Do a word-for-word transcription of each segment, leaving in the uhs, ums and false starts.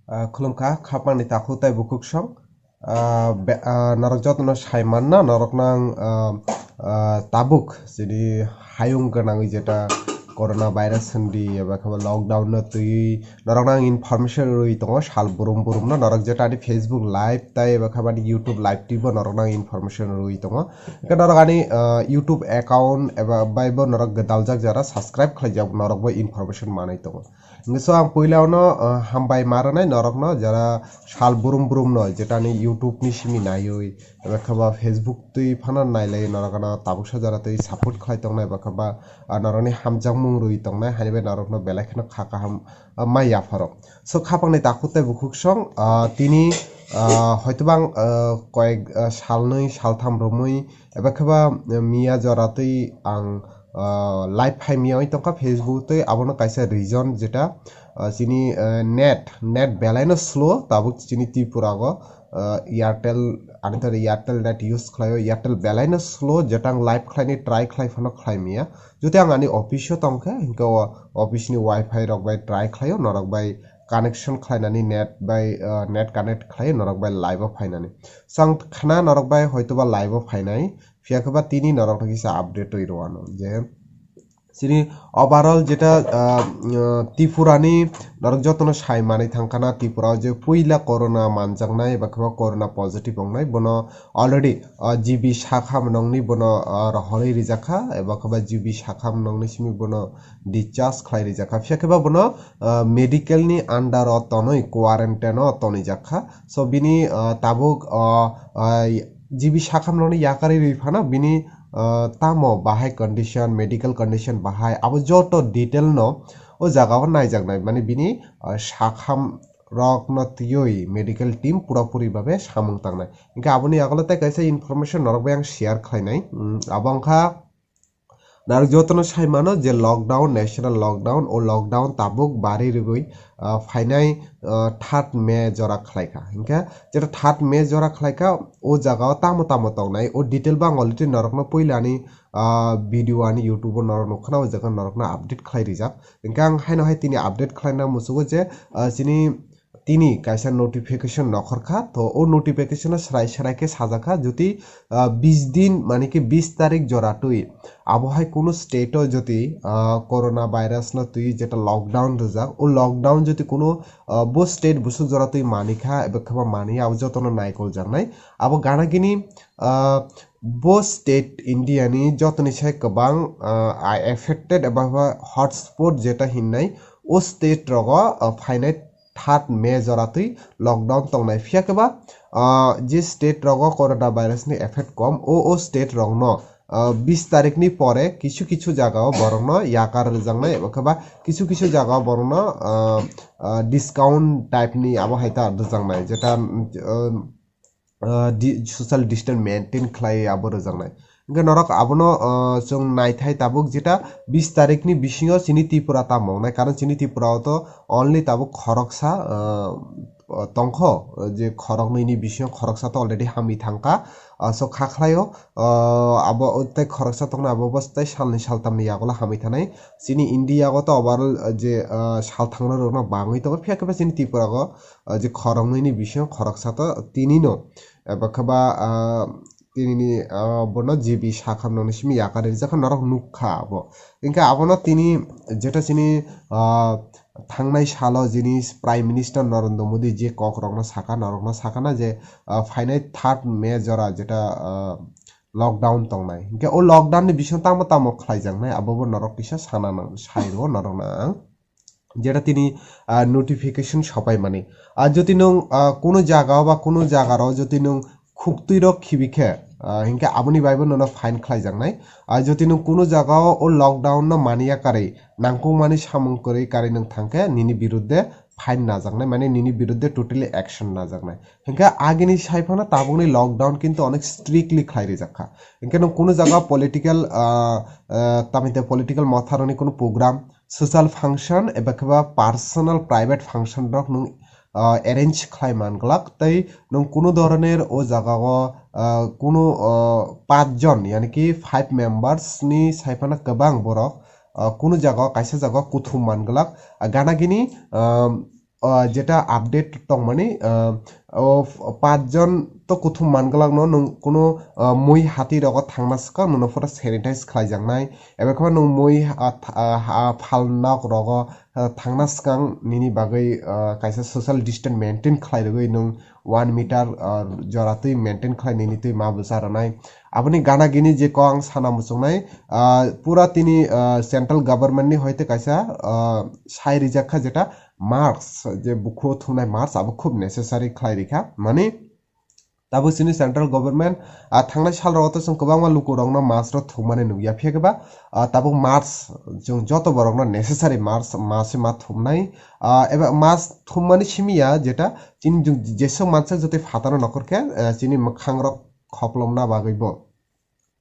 Ah, khulumkha, khapangni takhuk tei bukhuk song. Ah, be-, ah, norok jotono sai manna, norokno ang, ah, ah, tabuk chini hayung gwnangwi jeta corona virus hindi eba khe bo lockdown no twiwi norokno ang information rwi tongo sal brum brum no. Norok jeta ani Facebook live tei eba khe bo ani YouTube live twibo norokno ang information rwi tongo. Hwnkhe norok ani, ah, YouTube account eba bai bo norok gwdaljak jara subscribe khlaijak norok bo information manwi tongo. Hwnkhe so ang puila ono, ah, hambai ma rwnai norokno jara sal brum brum no jeta ani YouTube ni simi naiwi eba khe ba Facebook twi phano nailai norok ano tabuksa jora twi support khlai tongnai eba khe ba, ah, norokni hamjakmung rwi tongnai haini bai norokno belai kheno kha kaham, ah, ma yapharo. So khapangni takhuk tei bukhuk song, ah, tini, ah, hoito bang, ah, koyek, ah, salnwi saltham romwi eba khe ba, ah, miya jora twi ang, ah, live phai miya oi tongkha Facebook twi abono kaisa reason jeta, ah, chini, ah, net, net belai no slow tabuk chini Tripura o, ah, Airtel, ani to Airtel net use khlaio, Airtel belai no slow, jeta ang live khlaini try khlai phano khlai miya. Jodi ang ani office o tongkhe, hwnkhe o office ni wifi rok bai try khlaio, norok bai connection khlainani net bai, ah, net connect khlaio, norok bai live o phainani. So ang khna norok bai hoito ba live o phainai, phiya khe ba tini norok no kisa update twi rw ano je chini overall jeta, ah, ah, Tripura ni norok jotono sai manwi thangkha na Tripura o je puila corona manjaknai eba khe ba corona positive wngnai bono already, ah, G B sakha mnongni bono, ah, rohorwi rijakha eba khe ba G B sakha mnongni simi bono discharge khlai rijakha phiya khe ba bono, ah, medical ni under o tonwi quarantine o tonijakha. So bini, ah, tabuk, ah, ah, G B sakha mnongni yakarwi rwi phano bini, ah, tamo bahai condition, medical condition bahai, abo joto detail no o jaga o naijaknai, mane bini, ah, sakham rok no twiwi medical team pura puri babe samung tangnai. Hingke aboni yagulo tei kaisa information norok bai ang share khlainai. Mm, abo wngkha Narok jotono sai mano je lockdown, national lockdown, o lockdown tabuk bari rwgwi, ah, phainai, ah, third May jora khlaikha. Hinkhe jeta third May jora khlaikha, o jagao tamo tamo tongnai, o detail bo ang already norokno puilani, ah, video ani YouTube o norok nukha na, o jaga norokno update khlai rijak. Hinkhe ang haino hai tini update khlaina muchugo je, ah, chini tini kaisa notification nokhorkha, to o notification o srai srai khe sajakha, jodi, ah, bis din, mane ki bis tarik jora twi abo hai kunu state o jodi, ah, corona virus no twi jeta lockdown rijak, o lockdown jodi kunu, ah, bo state busuk jora twi manikha, eba khe ba mani, abo jotono naikol jaknai. Abo gana gini, ah, bo state India ni jotoni sai kwbang, ah, affected eba ba hotspot jeta hinnai, o state rogo, ah, phainai third May jora twi lockdown tongnai. Phiya khe ba, ah, je state rogo corona virus ni effect kom, o, o state rokno, ah, bis tarik ni pore kisu kisu jagao borokno yakar rwjaknai, eba khe ba kisu kisu jagao borokno, ah, ah, discount type ni abo hai ta rwjaknai, jeta, ah, ah, di-, social distance maintain khlai abo rwjaknai. Hingke norok abono, ah, chwng naithai tabuk jeta bis tarikni bisingo chini Tripura tamo wngnai, karon chini Tripura o to only tabuk khoroksa, ah, tongkho, je khoroknwini bisingo khoroksa to already hamwi thangkha, ah, so kha khlaio, ah, abo tei khoroksa tongnai abo bo tei salni saltamni yagulo hamwi thanai. Chini India o to overall, ah, je, ah, salthangna rokno bangwi tongo, phiya khe ba chini Tripura o, ah, je khoroknwini bisingo khoroksa to tinino, eba khe ba, ah, tinini, ah, bono G B sakhamno ni simi yakar rijak kha norok nukha abo. Hinkhe abono tini jeta chini, ah, thangnai salo jini Prime Minister Narendra Modi je kok rokno saka, norokno sakana je, ah, phainai third May jora jeta, ah, lockdown tongnai. Hinkhe o lockdown ni bisingo tamo tamo khlaijaknai abo bo norok kisa sana nang, sai rwo norokno ang. Jeta tini, ah, notification sopaimani. Ah, jodi nwng, ah, kuno jaga o ba kuno jaga rok jodi nwng khuktwi rok khibi khe, ah, hinkhe aboni bai bo nono fine khlaijaknai. Ah, jodi nwng kuno jaga o o lockdown no maniya karwi, nangkukmani samung kwrwi karwi nwng thangkhe nini birudde fine najaknai, mane nini birudde totally action najaknai. Hinkhe agini sai phano tabukni lockdown kintu onek strictly khlai rijak kha. Hinkhe nwng kuno jaga political, ah, ah, tamite political motharokni kuno program, social function eba khe ba personal private function rok nwng, ah, arrange khlai man glak, tei nwng kuno doroner o jaga o, ah, kuno, ah, paanch jon, yani ki five members ni sai phano kwbang borok, ah, kuno jaga o kaisa jaga o kuthum man glak, ah, gana gini, ah, ah, jeta update tongmani, ah, o f-, pach jon to kuthum manglak no nwng kuno, ah, mui hati rogo thangna swkang nwng phoro sanitize khlaijaknai, eba khe nwng mui, ah, th-, ah, ah, phal nok rogo, ah, thangna swkang nini bagwi, ah, kaisa social distance maintain khlai rwgwi nwng one meter, ah, jora twi maintain khlai nini twi ma bwsa rwnai. Aboni gana gini je kok ang sana muchungnai, ah, pura tini, ah, central government ni hoite kaisa, ah, sai rijak kha jeta mask, je bukhuo thumnai mask abo khub necessary khlai rikha. Mani tabuk chini central government, ah, thangnai sal rogo to chwng kwbangma luku rokno mask rok thumani nukya, phiya khe ba, ah, tabuk mask chwng joto borokno necessary mask, mask ma thumnai, ah, eba mask thummani simi ya jeta chini jung-, jeswk mansak jotoi phataro nokhor khe, ah, chini mwkhang rok khoplomna bagwi bo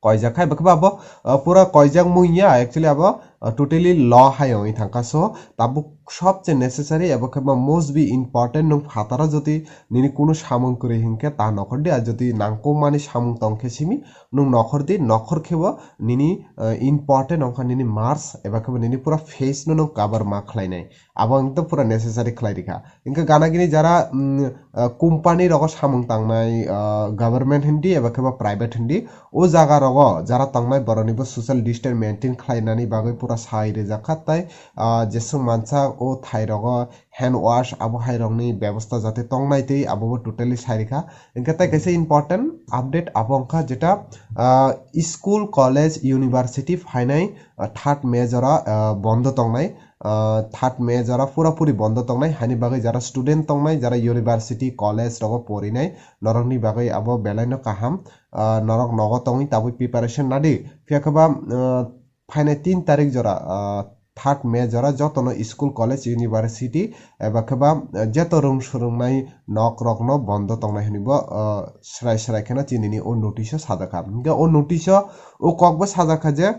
koijak khai, eba khe ba abo, ah, pura koijak mung ya, actually abo, ah, totally law hai wngwi thangkha. So tabuk sobse necessary eba khe ba most be important nwng phataro jotoi nini kunu samung kwrwi hinkhe ta nokhor di, ar jotoi nangkukmani samung tongkhe simi nwng nokhor di, nokhor khe bo nini, ah, important wngkha nini mask eba khe bo nini pura face no nwng cover ma khlainai. Abo ang to pura necessary khlai rikha. Hinkhe gana gini jara, mm, ah, company rogo samung tangnai, ah, government hindi eba khe ba private hindi, o jaga rogo jara tongnai borokni bo social distance maintain khlainani bagwi pura sai rijak kha, tai, ah, jeswk mansak o thai rogo hand wash abo hai rokni bebosta jate tongnai tei abo bo totally sai rikha. Hinkhe tai kaisa important update abo wngkha jeta, ah, school, college, university phainai, ah, third May jora, ah, bondo tongnai. Ah, third May jora pura puri bondo tongnai, hani bagwi jara student tongnai, jara university, college rogo porinai, norokni bagwi abo belaino kaham, ah, norok nogo tongwi tabwi preparation nadi. Phiya khe ba, ah, phainai tin tarik jora, ah, third May jora jotono school, college, university eba khe ba, ah, jeto rung swrwngnai nok rokno bondo tongnai hwnwi bo, ah, srai srai kheno chinini o notice o sajak kha. Hinkhe o notice o o kok bo sajak kha je,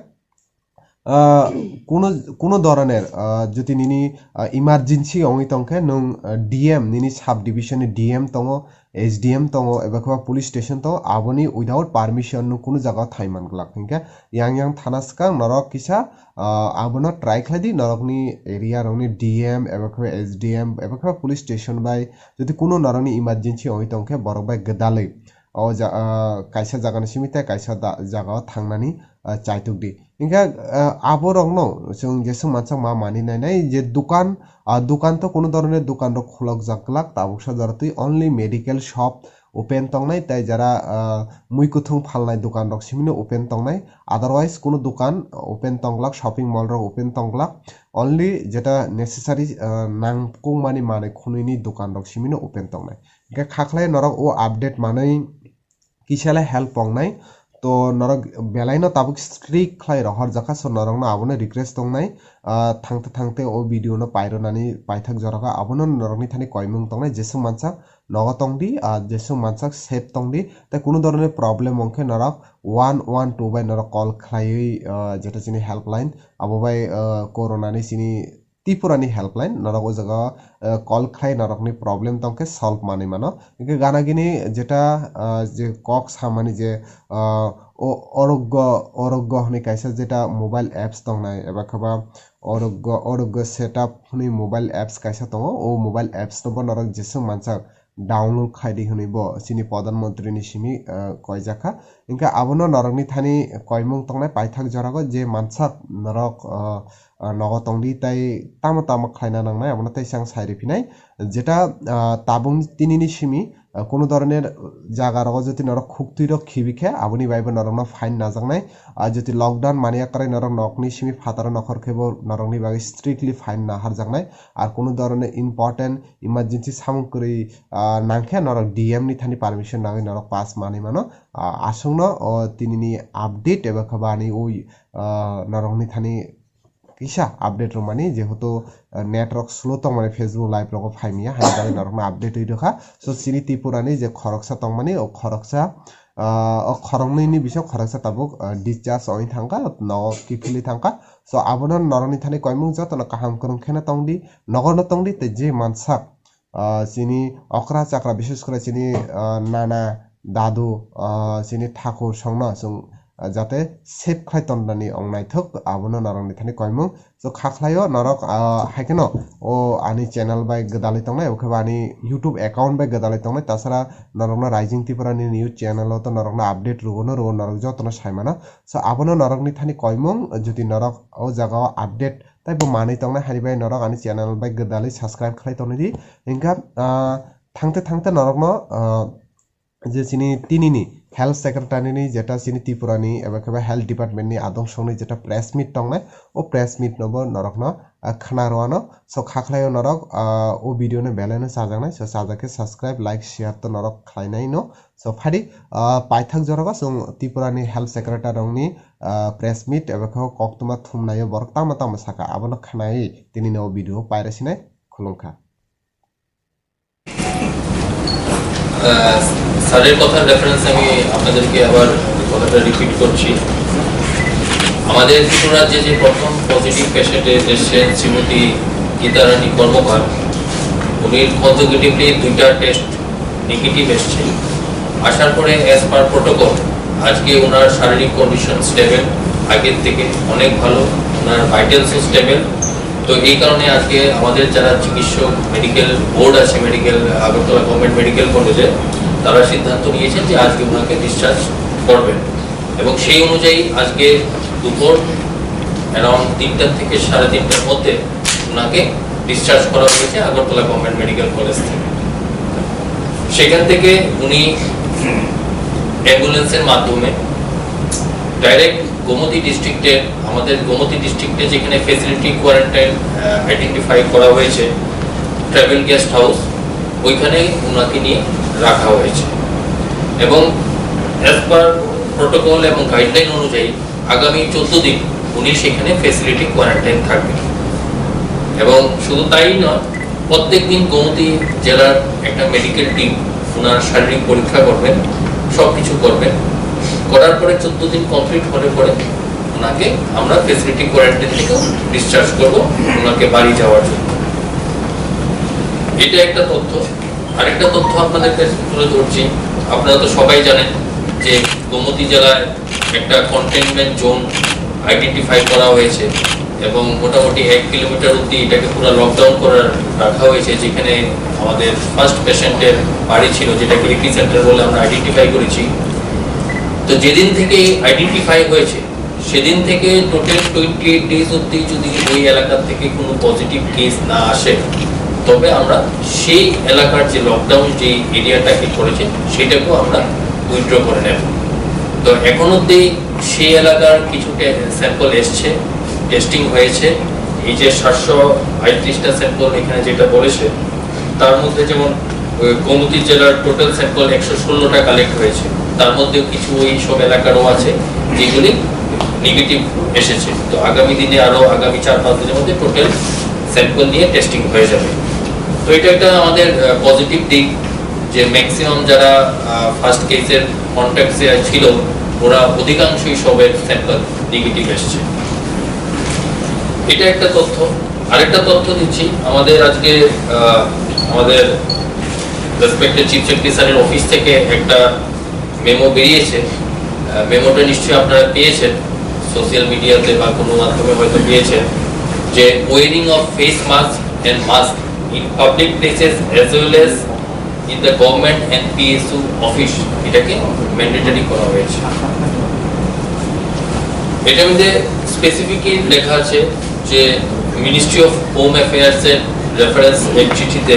ah, kuno, kuno dhoroner, ah, jodi nini, ah, emergency wngwi tongkhe nwng, ah, D M, nini sub division ni D M tongo, S D M tongo, eba khe ba police station tongo, aboni without permission nwng kuno jaga o thai man glak. Hinkhe yang yang thana swkang norok kisa, ah, abono try khlai di, norokni area rokni D M eba khe ba S D M eba khe ba police station bai jodi kuno norokni emergency wngwi tongkhe borok bai gwdalwi o ja-, ah, kaisa jagani simi tei kaisa da-, jaga o thangnani, ah, chaitok di. Hinkhe, ah, abo rokno chwng jeswk mansak ma mani nainai je dukan, ah, dukan to kuno dhoroner dukan rok khulokjak glak, tabuksa jora twi only medical shop open tongnai, tei jara, ah, mui kuthung phalnai dukan rok simino open tongnai, otherwise kuno dukan open tong glak, shopping mall rok open tong glak, only jeta necessary, ah, nangkukmani manwi khunui ni dukan rok simino open tongnai. Hinkhe kha khlai norok o update manwi kisa le help tongnai. To norok belai no tabuk strict khlai rohor jakha, so norok no abono request tongnai, ah, thangte thangte o video no pairwnani paithak jora kha, abono norok ni thani koimung tongnai, jeswk mansak nogo tongdi, ah, jeswk mansak safe tongdi, tei kunu dhoroner problem wngkhe norok one one two bai norok call khlaiwi, ah, jeta chini helpline abo bai, ah, corona ni chini Tripura ni helpline norok o jaga, eh, call khlai norok ni problem tongkhe solve manwi mano. Hinkhe gana gini jeta, ah, je kok samani je, ah, o-, oroggo, oroggo hwnwi kaisa jeta mobile apps tongnai eba khe ba oroggo, oroggo setup hwnwi mobile apps kaisa tongo. O mobile apps no bo norok jeswk mansak download khai di hwnwi bo chini Pradhan Mantri ni simi, ah, koijak kha. Hinkhe abono norok ni thani koimung tongnai paithak jora o je mansak norok, ah, ah, nogo tongdi tei tamo tamo khlaina nangnai abono teisa ang sai riphinai. Jeta, ah, tabuk tini ni simi, ah, kunu dhoroner jaga rogo jodi norok khuktwi rok khibi khe aboni bai bo norok no fine najaknai. Ah, jodi lockdown mani yakarwi norok nok ni simi phataro nokhor khe bo norok ni bagwi strictly fine naharjaknai. Ar kunu dhoroner important emergency samung kwrwi, ah, nangkhe norok D M ni thani permission nangwi norok pass manwi mano. Ah, aswkno o tini ni update eba khe ba ani ui, ah, norok ni thani kisa update rwmani, jehetu, ah, net rok slow tongmani Facebook live rogo phaimiya, haini bagwi norokno update wi rwkha. So chini Tripura ni je khoroksa tongmani, o khoroksa, ah, o khoroknwi ni bising khoroksa tabuk, ah, discharge ongwi thangkha, nogo kiphilwi thangkha. So abono norokni thani koimung jotono kaham kwrwng kheno tongdi, nogo no tongdi tei je mansak, ah, chini okra chakra, bishes kore chini, ah, nana, dadu, ah, chini thakur songno chwng ah, jate save khlai tonnani ong naithok, abono norokni thani koimung. So, kha khlaio norok, ah, hai kheno o ani channel bai gwdalwi tongnai, okheba ani YouTube account bai gwdalwi tongnai, tasara norokno Rising Tripura ni news channel o to norokno update rwgwno rwo, norok jotono saimano. So, abono norokni thani koimung, jodi norok o jagao update taibo manwi tongnai, hani bai norok ani channel bai gwdalwi subscribe khlai tongni di. Hingkha, ah, thangte thangte norokno, ah, je chini tinini health secretary ni, jeta chini Tripura ni eba kheba health department ni adong songni jeta press meet tongnai, o press meet no bo norokno, ah, khna rwano. So, kha khlaio norok, ah, o video no belai no chajaknai. So, chajak khe subscribe, like, share to norok khlainai no. So, phadi, ah, paithak jorogo chwng Tripura ni health secretary rokni, ah, press meet eba khe koktwma thumnaio borok tamo tamo saka, abono khwnai tinini o video o pairasinai. Khulumkha. আহ, স্যারের কথার রেফারেন্স আমি আপনাদেরকে আবার কথাটা রিপিট করছি। আমাদের ত্রিপুরা রাজ্যে যে প্রথম পজিটিভ পেশেন্ট এসেছেন শ্রীমতী গীতারানী কর্মকার, উনি কনজিকিউটিভলি দুইটা টেস্ট নেগেটিভ এসছে। আসার পরে অ্যাজ পার প্রোটোকল আজকে ওনার শারীরিক কন্ডিশন স্টেবল, আগের থেকে অনেক ভালো, ওনার ভাইটালসও স্টেবল। তো এই কারণে আজকে আমাদের যারা চিকিৎসক, মেডিকেল বোর্ড আছে, মেডিকেল, আগরতলা গভর্নমেন্ট মেডিকেল কলেজে, তারা সিদ্ধান্ত নিয়েছেন যে আজকে ওনাকে ডিসচার্জ করবেন। এবং সেই অনুযায়ী আজকে দুপুর অ্যারাউন্ড তিনটা থেকে সাড়ে তিনটার মধ্যে ওনাকে ডিসচার্জ করা হয়েছে আগরতলা গভর্নমেন্ট মেডিকেল কলেজ থেকে। সেখান থেকে উনি অ্যাম্বুলেন্সের মাধ্যমে ডাইরেক্ট গোমতী ডিস্ট্রিক্টে, আমাদের গোমতী ডিস্ট্রিক্টে যেখানে ফেসিলিটি কোয়ারেন্টাইন আইডেন্টিফাই করা হয়েছে, ট্রাইবেল গেস্ট হাউস, ওইখানে ওনাকে নিয়ে রাখা হয়েছে। এবং অ্যাজ পার প্রোটোকল এবং গাইডলাইন অনুযায়ী আগামী চোদ্দ দিন উনি সেখানে ফেসিলিটি কোয়ারেন্টাইন থাকবেন। এবং শুধু তাই নয়, প্রত্যেক দিন গোমতী জেলার একটা মেডিকেল টিম ওনার শারীরিক পরীক্ষা করবেন, সব কিছু করবেন। করার পরে চোদ্দ দিন কমপ্লিট হলে পরে ওনাকে আমরা ফেসিলিটি কোয়ারেন্টাইন থেকে ডিসচার্জ করব, ওনাকে বাড়ি যাওয়ার জন্য। এটা একটা তথ্য। আরেকটা তথ্য আপনাদের কাছে তুলে ধরছি। আপনারা তো সবাই জানেন যে গোমতী জেলায় একটা কন্টেইনমেন্ট জোন আইডেন্টিফাই করা হয়েছে এবং মোটামুটি এক কিলোমিটার অবধি এটাকে পুরো লকডাউন করে রাখা হয়েছে, যেখানে আমাদের ফার্স্ট পেশেন্টের বাড়ি ছিল, যেটাকে এপি সেন্টার বলে আমরা আইডেন্টিফাই করেছি। তো যেদিন থেকে আইডেন্টিফাই হয়েছে, সেদিন থেকে টোটাল টোয়েন্টি এইট ডেজ অবধি যদি ওই এলাকা থেকে কোনো পজিটিভ কেস না আসে, তবে আমরা সেই এলাকার যে লকডাউন যে এরিয়াটাকে করেছে, সেটাকেও আমরা উইথড্র করে নেব। তো এখন অবধি সেই এলাকার কিছু স্যাম্পল এসছে, টেস্টিং হয়েছে। এই যে সাতশো আটত্রিশটা স্যাম্পল এখানে যেটা বলেছে, তার মধ্যে যেমন ওই গোমতী জেলার টোটাল স্যাম্পল একশো ষোলোটা কালেক্ট হয়েছে, তার মধ্যে কিছু ওই সব এলাকারও আছে যেগুলি নেগেটিভ এসেছে। তো আগামী দিনে আরও আগামী চার পাঁচ দিনের মধ্যে টোটাল স্যাম্পল নিয়ে টেস্টিং হয়ে যাবে। তো এটা একটা আমাদের পজিটিভ দিক যে ম্যাক্সিমাম যারা ফার্স্ট কেসের কন্ট্যাক্টসে ছিল, ওরা অধিকাংশই সবের স্যাম্পল নেগেটিভ এসছে। এটা একটা তথ্য। আরেকটা তথ্য দিচ্ছি, আমাদের আজকে আহ, আমাদের রেসপেক্টেড চিফ সেক্রেটারি স্যারের অফিস থেকে একটা মেমো বেরিয়েছে। মেমোটা নিশ্চয়ই আপনারা পেয়েছেন, সোশ্যাল মিডিয়াতে বা কোনো মাধ্যমে হয়তো পেয়েছেন, যে wearing of face mask and mask in public places as well as in the government and PSU office, এটাকে ম্যান্ডেটরি করা হয়েছে। এটার মধ্যে স্পেসিফিকলি লেখা আছে যে মিনিস্ট্রি অফ হোম অ্যাফেয়ার্স এর রেফারেন্স এক চিঠিতে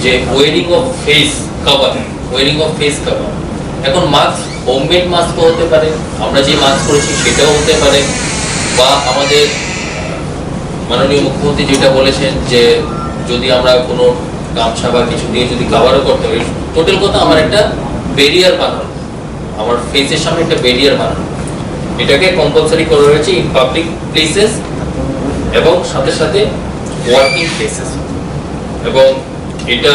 যে wiring of face cover, wiring of face cover. এখন মাস্ক হোমমেড মাস্কও হতে পারে, আমরা যে মাস্ক পরেছি সেটাও হতে পারে, বা আমাদের মাননীয় মুখ্যমন্ত্রী যেটা বলেছেন যে যদি আমরা কোনো গামছা বা কিছু দিয়ে যদি কভারও করতে পারি, টোটাল কথা আমার একটা ব্যারিয়ার বানানো, আমার ফেসের সামনে একটা ব্যারিয়ার বানানো, এটাকে কম্পালসারি করা হয়েছে ইন পাবলিক প্লেসেস এবং সাথে সাথে ওয়ার্কিং প্লেসেস। এবং এটা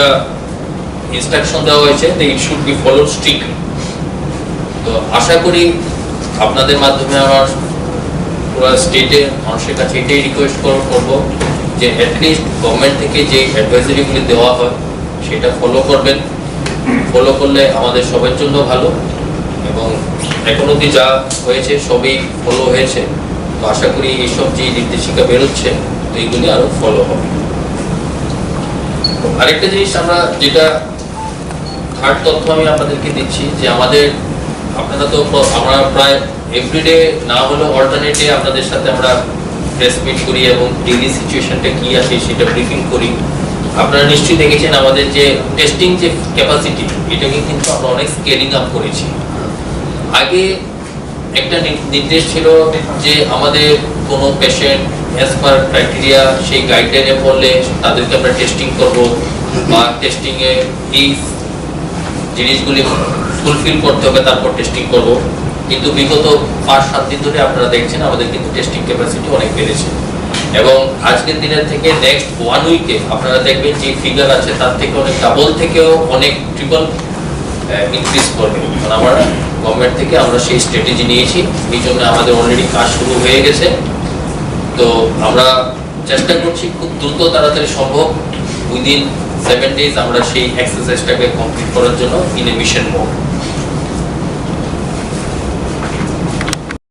ইনস্ট্রাকশন দেওয়া হয়েছে, they should be followed strictly। তো আশা করি আপনাদের মাধ্যমে আমার পুরো স্টেটে মানুষের কাছে এটাই রিকোয়েস্ট করব যে অ্যাটলিস্ট গভর্নমেন্ট থেকে যে অ্যাডভাইজারিগুলি দেওয়া হয় সেটা ফলো করবেন। ফলো করলে আমাদের সবার জন্য ভালো এবং এখন অবধি যা হয়েছে সবই ফলো হয়েছে। তো আশা করি এইসব যে নির্দেশিকা বেরোচ্ছে, তো এইগুলি আরো ফলো হবে। আরেকটা জিনিস আমরা যেটা থার্ড তথ্য আমি আপনাদেরকে দিচ্ছি যে আমাদের, আপনারা তো প্র- আমরা প্রায় এভরিডে না হলেও অল্টারনেটে আপনাদের সাথে আমরা প্রেস মিট করি এবং ডেইলি সিচুয়েশনটা কি আছে সেটা ব্রিফিং করি। আপনারা নিশ্চয়ই দেখেছেন আমাদের যে টেস্টিং যে ক্যাপাসিটি, এটাকে কিন্তু আমরা অনেক স্কেলিং আপ করেছি। আগে একটা নি- নির্দেশ ছিল যে আমাদের কোনো পেশেন্ট অ্যাজ পার ক্রাইটেরিয়া সেই গাইডলাইনে পড়লে তাদেরকে আমরা টেস্টিং করব বা টেস্টিংয়ে এই জিনিসগুলি ফুলফিল করতে হবে, তারপর টেস্টিং করব। কিন্তু বিগত পাঁচ সাত দিন ধরে আপনারা দেখছেন আমাদের কিন্তু টেস্টিং ক্যাপাসিটি অনেক বেড়েছে এবং আজকের দিনের থেকে নেক্সট ওয়ান উইকে আপনারা দেখবেন যে ফিগার আছে তার থেকে অনেক ডাবল থেকেও অনেক ট্রিপল ইনক্রিজ করবে। কারণ আমরা গভর্নমেন্ট থেকে আমরা সেই স্ট্র্যাটেজি নিয়েছি, এই জন্য আমাদের অলরেডি কাজ শুরু হয়ে গেছে। তো আমরা চেষ্টা করছি খুব দ্রুত তাড়াতাড়ি সম্ভব, উইদিন সেভেন ডেজ আমরা সেই এক্সারসাইজটাকে কমপ্লিট করার জন্য ইন এ মিশন মোড।